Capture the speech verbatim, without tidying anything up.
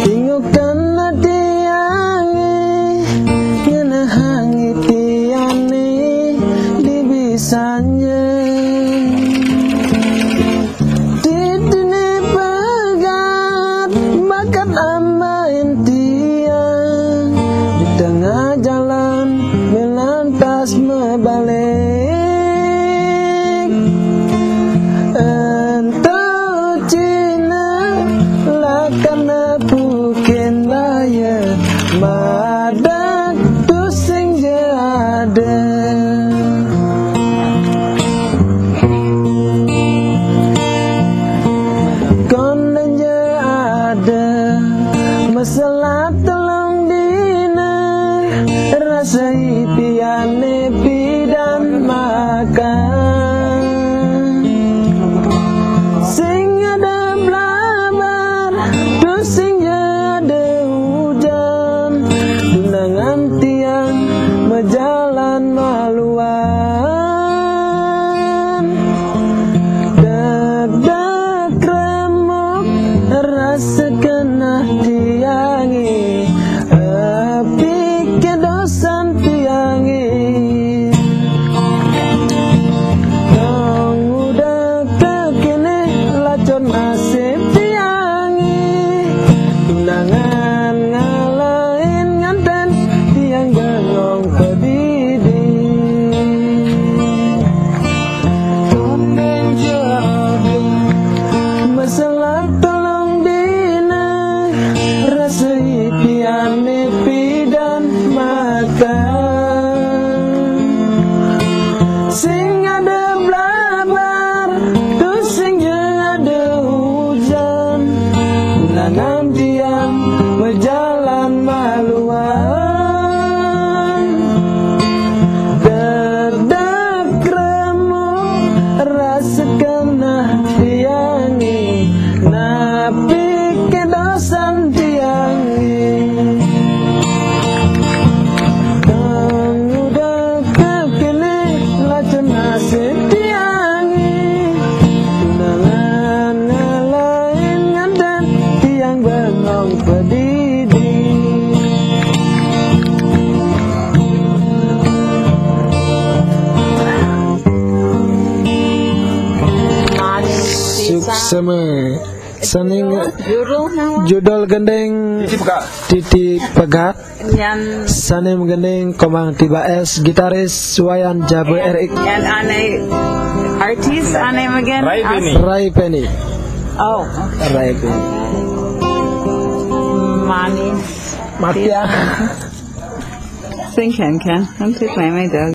Tingok tanah tiange, ngena hangi tiane di bisanye. Titine pegat bakat amain tiang di tengah jalan melantas mebalik. Ento cina lakana pukin daya madak tusing jada. Konden jada masalah tolong dina, rasai piane pidan makan. Sing ada blabar, tusing jada ujan, tunangan tiang majalan maluan. Dagdag remuk rasa kenah tiange, api kedosan tiange. Tong udah kekene lacon nasib tiange. Tunangan ngalain nganten tiang bengong pedidi. Masalah tolong dina, rasa ipian nipi dan makan. Sing ada blabar, tusing je ada hujan. Nanam tiang berjalan maluan. Dedak remuk rasa kenah tiange, napi kedosan tiange. Tong udah kepilih lacun nasib tiange. Tunangan ngalain nganten tiang bengong pedidi. Suksema. Saning judul gending Titi Pegat. Titi Pegat. Nyan sane menggending Komang Tiba S, gitaris Wayan Jabe Erik. Nyan ane artis ane megen Rai Penny. Rai Penny. Oh, Rai Penny. Manis. Matia. Sing can can. Nanti play my dog.